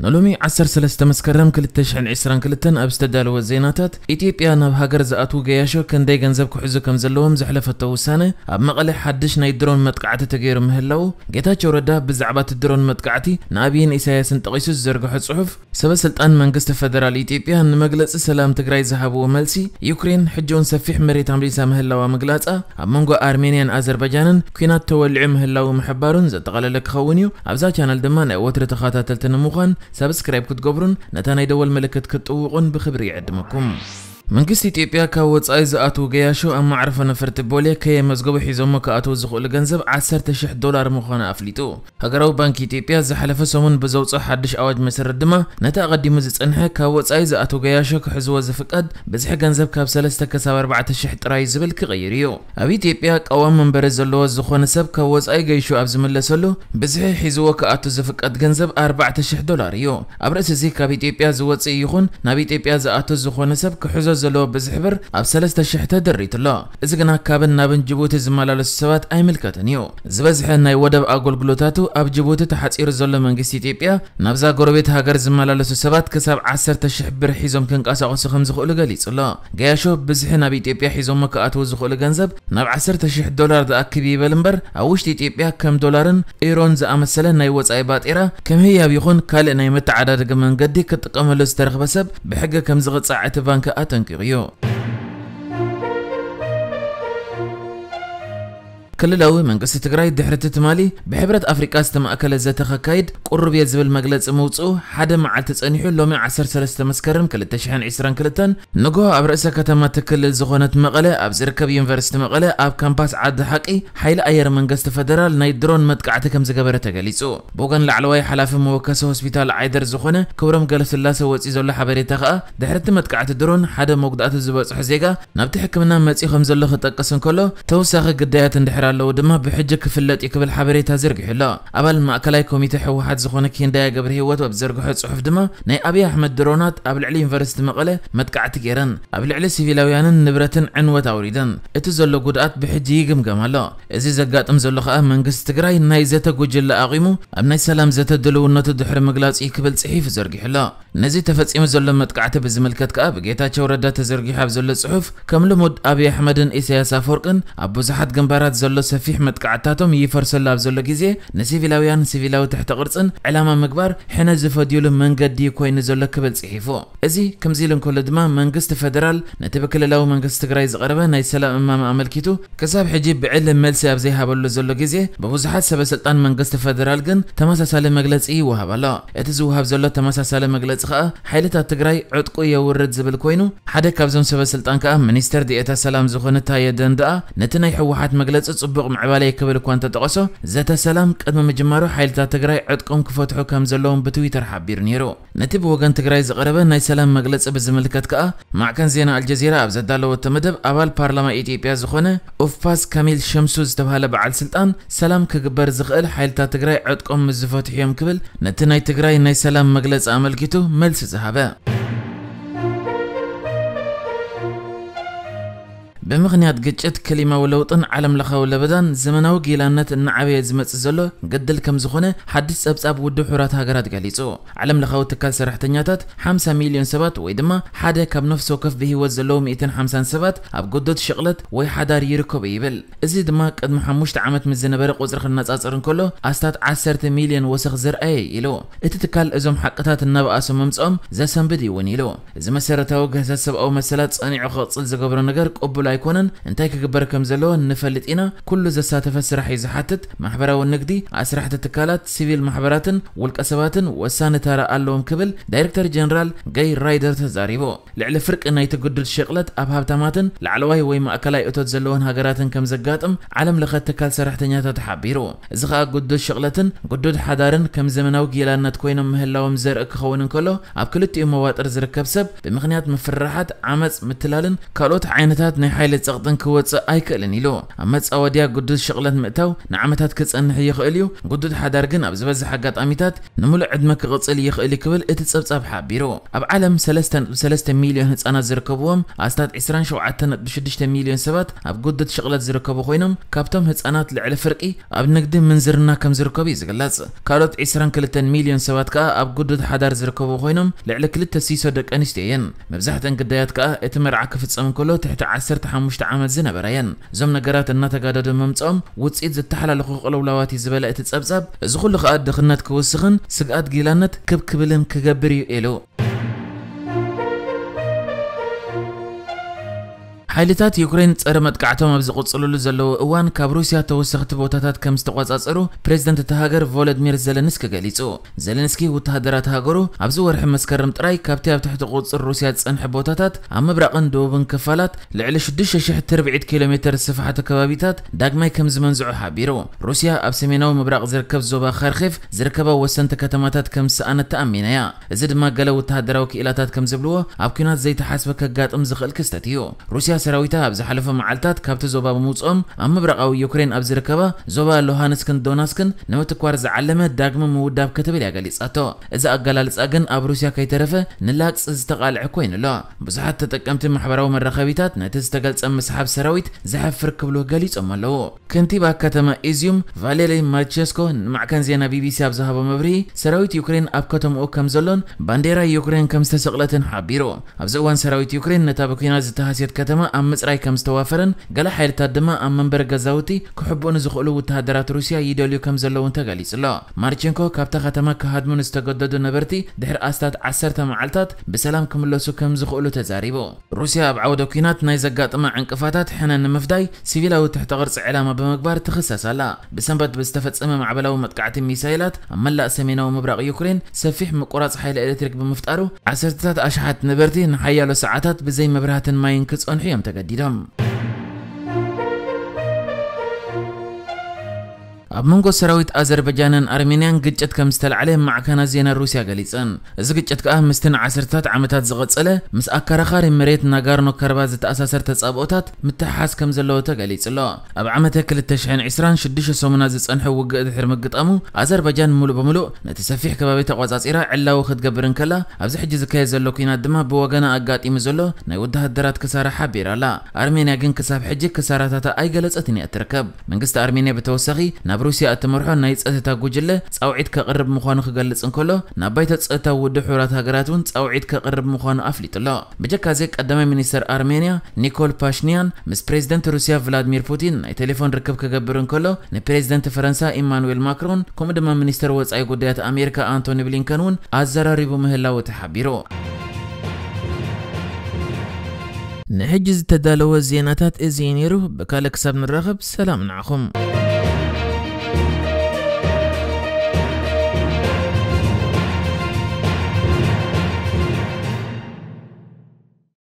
ንሎሚ ዓሰርተ ሰለስተ መስከረም ክልተ ሽሕን ዕስራን ክልተን ኣብ ዝተዳለወ ዜናታት፣ ኢትዮጵያ ናብ ሃገር ዝኣትዉ ገያሾ ክንደይ ገንዘብ ክሕዙ ከም ዘለዎም ዘሕለፈቶ ውሳነ፣ ኣብ መቐለ ሓድሽ ናይ ድሮን መጥቃዕቲ ተገይሩ ምህላዉ፣ ጌታቸው ረዳ ብዛዕባ እቲ ድሮን መጥቃዕቲ ንኣብይን ኢሳያስን ጠቒሱ ዝዘርግሖ ጽሑፍ፣ ሰበ ስልጣን መንግስቲ ፈደራል ኢትዮጵያ ንመግለጺ ሰላም ትግራይ ዝሃብዎ መልሲ፣ ዩክሬን ሕጂ እውን ሰፊሕ መሬት ኣምሊሳ ምህላዋ ምግላጻ፣ ኣብ መንጎ ኣርሜንያን ኣዘርባጃንን ኲናት ተወሊዑ ምህላዉ ምሕባሩን ዘጠቓለለ ክኸውን እዩ። ኣብዛ ቻነል ድማ ናይ ወትሪ ተኸታተልቲ ንምዃን ሳብስክራይብ ክትገብሩን ነታ ናይ ደወል ምልክት ክትጥውቑን ብኽብሪ ይዕድመኩም። መንግስቲ ኢትዮጵያ ካብ ወጻኢ ዝኣትዉ ገያሾ ኣብ መዕርፎ ነፈርቲ ቦሌ ከየመዝገቡ ሒዞሞ ክኣትዉ ዝኽእሉ ገንዘብ ዓሰርተ ሽሕ ዶላር ምዃኑ ኣፍሊጡ። ሃገራዊ ባንክ ኢትዮጵያ ዝሓለፈ ሰሙን ብዘውፅኦ ሓድሽ ኣዋጅ መሰረት ድማ፣ ነቲ ኣቐዲሙ ዝጸንሐ ካብ ወጻኢ ዝኣትዉ ገያሾ ክሕዝዎ ዝፍቀድ ብዝሒ ገንዘብ ካብ ሰለስተ ክሳብ ኣርባዕተ ሽሕ ጥራይ ዝብል ክቕይር እዩ። ኣብ ኢትዮጵያ ቀዋሚ መንበሪ ዘለዎ ዝኾነ ሰብ ካብ ወጻኢ ገይሹ ኣብ ዝምለሰሉ፣ ብዝሒ ሒዝዎ ክኣቱ ዝፍቀድ ገንዘብ ኣርባዕተ ሽሕ ዶላር እዩ። ኣብ ርእሲ እዚ፣ ካብ ኢትዮጵያ ዝወጽእ ይኹን ናብ ኢትዮጵያ ዝኣቱ ዝኾነ ሰብ ክሕዞ ዘለዎ ብዝሒ ብር ኣብ ሰለስተ ሽሕ ተደሪቱ ኣሎ። እዚ ግና ካብን ናብን ጅቡቲ ዝመላለሱ ሰባት ኣይምልከትን እዩ። ዝበዝሐ ናይ ወደብ ኣገልግሎታቱ ኣብ ጅቡቲ ተሓጺሩ ዘሎ መንግስቲ ኢትዮጵያ፣ ናብዛ ጎረቤት ሃገር ዝመላለሱ ሰባት ክሳብ ዓሰርተ ሽሕ ብር ሒዞም ክንቀሳቐሱ ከም ዝኽእሉ ገሊጹ ኣሎ። ገያሾ ብዝሒ ናብ ኢትዮጵያ ሒዞሞ ክኣትዉ ዝኽእሉ ገንዘብ ናብ ዓሰርተ ሽሕ ዶላር ዝኣክብ ይበል እምበር፣ ኣብ ውሽጢ ኢትዮጵያ ከም ዶላርን ኤሮን ዝኣመሰለ ናይ ወጻኢ ባጤራ ከም ህያብ ይኹን ካልእ ናይ መተዓዳደጊ መንገዲ ክጥቀመሉ ዝተረኽበ ሰብ ብሕጊ ከም ዝቕጻዕ እቲ ባንክ ኣጠንቂቑ እዩ። ክልላዊ መንግስቲ ትግራይ ድሕሪ እቲ ትማሊ ብሕብረት ኣፍሪቃ ዝተማእከለ ዘተ ከካይድ ቁሩብ እየ ዝብል መግለጺ ምውጽኡ ሓደ መዓልቲ ጸኒሑ፣ ሎሚ ዓሰርተ ሰለስተ መስከረም ክልተ ሽሕን ዕስራን ክልተን ንግሆ ኣብ ርእሰ ከተማ እቲ ክልል ዝኾነት መቐለ ኣብ ዝርከብ ዩኒቨርሲቲ መቐለ ኣብ ካምፓስ ዓዲ ሓቂ ሓይሊ ኣየር መንግስቲ ፈደራል ናይ ድሮን መጥቃዕቲ ከም ዝገበረ ተገሊጹ። ብወገን ላዕለዋይ ሓላፊ መወከሲ ሆስፒታል ዓይደር ዝኾነ ክብሮም ገለስላሴ ወጺኡ ዘሎ ሓበሬታ ከኣ፣ ድሕሪ እቲ መጥቃዕቲ ድሮን ሓደ መጉዳእቲ ዝበጽሖ ዜጋ ናብቲ ሕክምና መጺኡ ከም ዘሎ ክጠቅስ እንከሎ፣ ተወሳኺ ግዳያት እንድሕር ኣለዉ ድማ ብሕጂ ክፍለጥ እዩ ክብል ሓበሬታ ዘርጊሑ ኣሎ። ኣባል ማእከላይ ኮሚቴ ህወሓት ዝኾነ ኬንዳያ ገብረ ህይወት ኣብ ዘርግሖ ጽሑፍ ድማ፣ ናይ ኣብይ ኣሕመድ ድሮናት ኣብ ልዕሊ ዩኒቨርሲቲ መቐለ መጥቃዕቲ ገይረን፣ ኣብ ልዕሊ ሲቪላውያንን ንብረትን ዕንወት ኣውሪደን፣ እቲ ዘሎ ጉድኣት ብሕጂ ይግምገም ኣሎ። እዚ ዘጋጥም ዘሎ ከኣ መንግስቲ ትግራይ ናይ ዘተ ጉጅለ ኣቒሙ ኣብ ናይ ሰላም ዘተ ድልውነቱ ድሕሪ ምግላጹ እዩ ክብል ጽሒፉ ዘርጊሑ ኣሎ። ነዚ ተፈጺሙ ዘሎ መጥቃዕቲ ብዝምልከት ከኣ ብጌታቸው ረዳ ተዘርጊሑ ኣብ ዘሎ ጽሑፍ፣ ከም ልሙድ ኣብይ ኣሕመድን ኢሳያስ ኣፈወርቅን ኣብ ብዙሓት ግንባራት ዘሎ ሰፊሕ መጥቃዕትታቶም ይፈርሰሉ ኣብ ዘሎ ግዜ፣ ንሲቪላውያን ሲቪላዊ ትሕተ ቅርጽን ዕላማ ምግባር ሕነ ዝፈድዩሉ መንገዲ ኮይኑ ዘሎ ክብል ጽሒፉ። እዚ ከምዚ ኢሉ እንከሎ ድማ መንግስቲ ፈደራል ነቲ ብክልላዊ መንግስቲ ትግራይ ዝቐረበ ናይ ሰላም እማመ ኣመልኪቱ ክሳብ ሕጂ ብዕሊ መልሲ ኣብ ዘይሃበሉ ዘሎ ግዜ፣ ብብዙሓት ሰበ ስልጣን መንግስቲ ፈደራል ግን ተመሳሳሊ መግለጺ ይወሃብ ኣሎ። እቲ ዝወሃብ ዘሎ ተመሳሳሊ መግለጺ ከኣ ሓይልታት ትግራይ ዕጥቁ የውርድ ዝብል ኮይኑ፣ ሓደ ካብዞም ሰበ ስልጣን ከኣ ሚኒስተር ዲኤታ ሰላም ዝኾነ ታየ ደንደኣ ነቲ ናይ ህወሓት መግለጺ ጽቡቕ ምዕባለ ክብል እኳ እንተጠቐሶ፣ ዘተ ሰላም ቅድሚ ምጅማሩ ሓይልታት ትግራይ ዕጥቆም ክፈትሑ ከም ዘለዎም ብትዊተር ሓቢሩ ነይሩ። ነቲ ብወገን ትግራይ ዝቐረበ ናይ ሰላም መግለጺ ብዝምልከት ከኣ፣ ማዕከን ዜና ኣልጀዚራ ኣብ ዘዳለወቶ መደብ፣ ኣባል ፓርላማ ኢትዮጵያ ዝኾነ ኡፋስ ካሚል ሸምሱ ዝተባህለ በዓል ስልጣን፣ ሰላም ክግበር ዝኽእል ሓይልታት ትግራይ ዕጥቆም ምስ ዝፈትሑ እዮም ክብል ነቲ ናይ ትግራይ ናይ ሰላም መግለጺ ኣመልኪቱ መልሲ ዝሃበ። ብምኽንያት ግጭት፣ ክሊማዊ ለውጥን ዓለም ለኻዊ ለበዳን፣ ዘመናዊ ጊላነት እናዓበየ ዝመጽእ ዘሎ ግድል ከም ዝኾነ ሓድሽ ጸብጻብ ውድብ ሕቡራት ሃገራት ገሊጹ። ዓለም ለኻዊ ትካል ሰራሕተኛታት፣ ሓምሳ ሚልዮን ሰባት ወይ ድማ ሓደ ካብ ነፍሲ ወከፍ ብህይወት ዘለዉ ሚእትን ሓምሳን ሰባት ኣብ ግዱድ ሽቕለት ወይ ሓዳር ይርከቡ ይብል። እዚ ድማ ቅድሚ ሓሙሽተ ዓመት ምስ ዝነበረ ቁጽሪ ክነጻጸር እንከሎ፣ ኣስታት ዓሰርተ ሚልዮን ወሰኽ ዘርኣየ ኢሉ። እቲ ትካል እዞም ሓቅታት እናበኣሱ ምምጽኦም ዘሰንብድ እዩ እውን ኢሉ። እዚ መሰረታዊ ግህሰት ሰብኣዊ መሰላት ጸኒዑ ክቕጽል ዝገብሮ ነገር ቅቡል ኣይኮነን። እንታይ ክግበር ከም ዘለዎ ንፈልጥ ኢና። ኩሉ ዘሳተፈ ስራሕ እዩ ዝሓትት። ማሕበራዊ ንግዲ፣ ኣስራሕቲ ትካላት፣ ሲቪል ማሕበራትን ውልቀ ሰባትን ወሳኒ ተራ ኣለዎም ክብል ዳይሬክተር ጀነራል ገይ ራይደር ተዛሪቡ። ልዕሊ ፍርቂ ናይቲ ግዱድ ሽቕለት ኣብ ሃብታማትን ላዕለዋይ ወይ ማእከላይ እቶት ዘለወን ሃገራትን ከም ዘጋጥም ዓለም ለኸ ትካል ሰራሕተኛታት ሓቢሩ። እዚ ኸኣ ግዱድ ሽቕለትን ግዱድ ሓዳርን ከም ዘመናዊ ጊላነት ኮይኖም ምህላዎም ዘርኢ ክኸውን እንከሎ፣ ኣብ ክልቲኡ መዋጥር ዝርከብ ሰብ ብምኽንያት ምፍርራሓት፣ ዓመጽ፣ ምትላልን ካልኦት ዓይነታት ናይ ሓይሊ ጸቕጥን ክወጽእ ኣይክእልን ኢሉ። ኣብ መጻወድያ ግዱድ ሽቕለት ምእታው ንዓመታት ክጸንሕ ይኽእል እዩ፣ ግዱድ ሓዳር ግን ኣብ ዝበዝሕ ኣጋጣሚታት ንምሉእ ዕድመ ክቕጽል ይኽእል እዩ ክብል እቲ ጸብጻብ ሓቢሩ። ኣብ ዓለም ሰለስተ ነጥቢ ሰለስተ ሚልዮን ህጻናት ዝርከብዎም ኣስታት ዕስራን ሸውዓተን ነጥቢ ሽዱሽተ ሚልዮን ሰባት ኣብ ግዱድ ሽቕለት ዝርከቡ ኮይኖም፣ ካብቶም ህጻናት ልዕሊ ፍርቂ ኣብ ንግዲ ምንዝርና ከም ዝርከቡ እዩ ዝግለጽ። ካልኦት ዕስራን ክልተን ሚልዮን ሰባት ከኣ ኣብ ግዱድ ሓዳር ዝርከቡ ኮይኖም፣ ልዕሊ ክልተ ሲሶ ደቂ ኣንስትዮ እየን። መብዛሕተን ግዳያት ከኣ እቲ መርዓ ክፍጸም እንከሎ ትሕቲ ዓሰርተ ሓሙሽተ ዓመት ዝነበራ እየን። እዞም ነገራት እናተጋደዱ ምምጽኦም ውጽኢት ዝተሓላለኹ ቅልውላዋት እዩ ዝበለ እቲ ጸብጻብ፣ እዚ ኩሉ ከኣ ድኽነት ክውስኽን ስግኣት ጊላነት ክብ ክብልን ክገብር እዩ ኢሉ። ሓይልታት ዩክሬን ጸረ መጥቃዕቶም ኣብ ዝቕጽልሉ ዘለዉ እዋን፣ ካብ ሩስያ ተወሰኽቲ ቦታታት ከም ዝተቖጻጸሩ ፕሬዝደንት እታ ሃገር ቮሎድሚር ዘለንስኪ ገሊጹ። ዘለንስኪ፣ ወተሃደራት ሃገሩ ኣብዚ ወርሒ መስከረም ጥራይ ካብቲ ኣብ ትሕቲ ቁጽጽር ሩስያ ዝጸንሐ ቦታታት ኣብ ምብራቕን ደቡብን ክፋላት ልዕሊ ሽዱሽተ ሽሕ ትርብዒት ኪሎ ሜተር ዝስፍሓተ ከባቢታት ዳግማይ ከም ዝመንዝዑ ሓቢሩ። ሩስያ ኣብ ሰሜናዊ ምብራቕ ዝርከብ ዞባ ካርኪቭ ዝርከባ ወሰንቲ ከተማታት ከም ዝሰኣነት ተኣሚና እያ። እዚ ድማ ገለ ወተሃደራዊ ክኢላታት ከም ዝብልዎ ኣብ ኲናት ዘይተሓስበ ከጋጥም ዝኽእል ክስተት እዩ። ሩስያ ሰራዊታ ኣብ ዝሓለፈ መዓልታት ካብቲ ዞባ ብምውጽኦም ኣብ ምብራቓዊ ዩክሬን ኣብ ዝርከባ ዞባ ሉሃንስክን ዶናስክን ንምትኳር ዝዓለመ ዳግመ ምውዳብ ክትብል እያ ገሊጻቶ። እዚ ኣገላልጻ ግን ኣብ ሩስያ ከይተረፈ ንላግጽ ዝተቓልዐ ኮይኑ ኣሎ። ብዙሓት ተጠቀምቲ ማሕበራዊ መራኸቢታት ነቲ ዝተገልጸ ምስሓብ ሰራዊት ዘሕፍር ክብሉ ገሊጾም ኣለዉ። ከንቲባ ከተማ ኢዝዩም ቫሌሪ ማርቸስኮ ንማዕከን ዜና ቢቢሲ ኣብ ዝሃቦ መብርሂ፣ ሰራዊት ዩክሬን ኣብ ከተማኡ ከም ዘሎን ባንዴራ ዩክሬን ከም ዝተሰቕለትን ሓቢሩ። ኣብዚ እዋን ሰራዊት ዩክሬን ነታ ብኲናት ዝተሃስየት ከተማ ኣብ ምጽራይ ከም ዝተዋፈረን፣ ገለ ሓይልታት ድማ ኣብ መንበሪ ገዛውቲ ክሕብኡ ንዝኽእሉ ወተሃደራት ሩስያ ይደልዩ ከም ዘለውን ተገሊጹ ኣሎ። ማርቸንኮ፣ ካብታ ከተማ ክሃድሙ ንዝተገደዱ ነበርቲ ድሕሪ ኣስታት ዓሰርተ መዓልታት ብሰላም ክምለሱ ከም ዝኽእሉ ተዛሪቡ። ሩስያ ኣብ ዓውደ ኲናት ናይ ዘጋጥማ ዕንቅፋታት ሕነ ንምፍዳይ ሲቪላዊ ትሕተ ቅርጺ ዕላማ ብምግባር ትኽሰስ ኣላ። ብሰንበት ብዝተፈጸመ ማዕበላዊ መጥቃዕቲ ሚሳይላት ኣብ መላእ ሰሜናዊ ምብራቕ ዩክሬን ሰፊሕ ምቁራጽ ሓይሊ ኤሌክትሪክ ብምፍጣሩ፣ ዓሰርተታት ኣሽሓት ነበርቲ ንሓያሎ ሰዓታት ብዘይ መብራህትን ማይን ክጸንሑ እዮም ተገዲዶም። ኣብ መንጎ ሰራዊት ኣዘርበጃንን ኣርሜንያን ግጭት ከም ዝተላዕለ ማዕከናት ዜና ሩስያ ገሊጸን። እዚ ግጭት ከኣ ምስቲ ንዓሰርተታት ዓመታት ዝቐጸለ ምስ ኣከራኻሪ መሬት ናጋርኖ ካራባክ ዝተኣሳሰር ተጻብኦታት ምትሕሓዝ ከም ዘለዎ ተገሊጹ ኣሎ። ኣብ ዓመተ ክልተ ሽሕን ዕስራን ሽዱሽተ ሰሙናት ዝጸንሐ ውግእ ድሕሪ ምግጣሙ፣ ኣዘርባጃን ምሉእ ብምሉእ ነቲ ሰፊሕ ከባቢ ተቖጻጺራ ዕላዊ ክትገብር እንከላ፣ ኣብዚ ሕጂ ዝካየድ ዘሎ ኲናት ድማ ብወገና ኣጋጢሙ ዘሎ ናይ ወተሃደራት ክሳራ ሓቢራ ኣላ። ኣርሜንያ ግን ክሳብ ሕጂ ክሳራታታ ኣይገለጸትን እያ እትርከብ። መንግስቲ ኣርሜንያ ብተወሳኺ ናብ ሩስያ እትመርሖ ናይ ጸጥታ ጉጅለ ጻውዒት ከቕርብ ምዃኑ ክገልጽ እንከሎ፣ ናብ ባይቶ ጸጥታ ውድብ ሕቡራት ሃገራት እውን ጻውዒት ከቕርብ ምዃኑ ኣፍሊጡ ኣሎ። ብጀካዚ ቀዳማይ ሚኒስተር ኣርሜንያ ኒኮል ፓሽንያን ምስ ፕሬዝደንት ሩስያ ቭላድሚር ፑቲን ናይ ቴሌፎን ርክብ ክገብር እንከሎ፣ ንፕሬዝደንት ፈረንሳ ኢማኑኤል ማክሮን ከምኡ ድማ ሚኒስተር ወጻኢ ጉዳያት ኣሜሪካ ኣንቶኒ ብሊንከን እውን ኣዘራሪቡ ምህላው ተሓቢሩ። ንሕጂ ዝተዳለወ ዜናታት እዚ እዩ ነይሩ። ብካልእ ክሳብ ንራኸብ ሰላም ንዓኹም።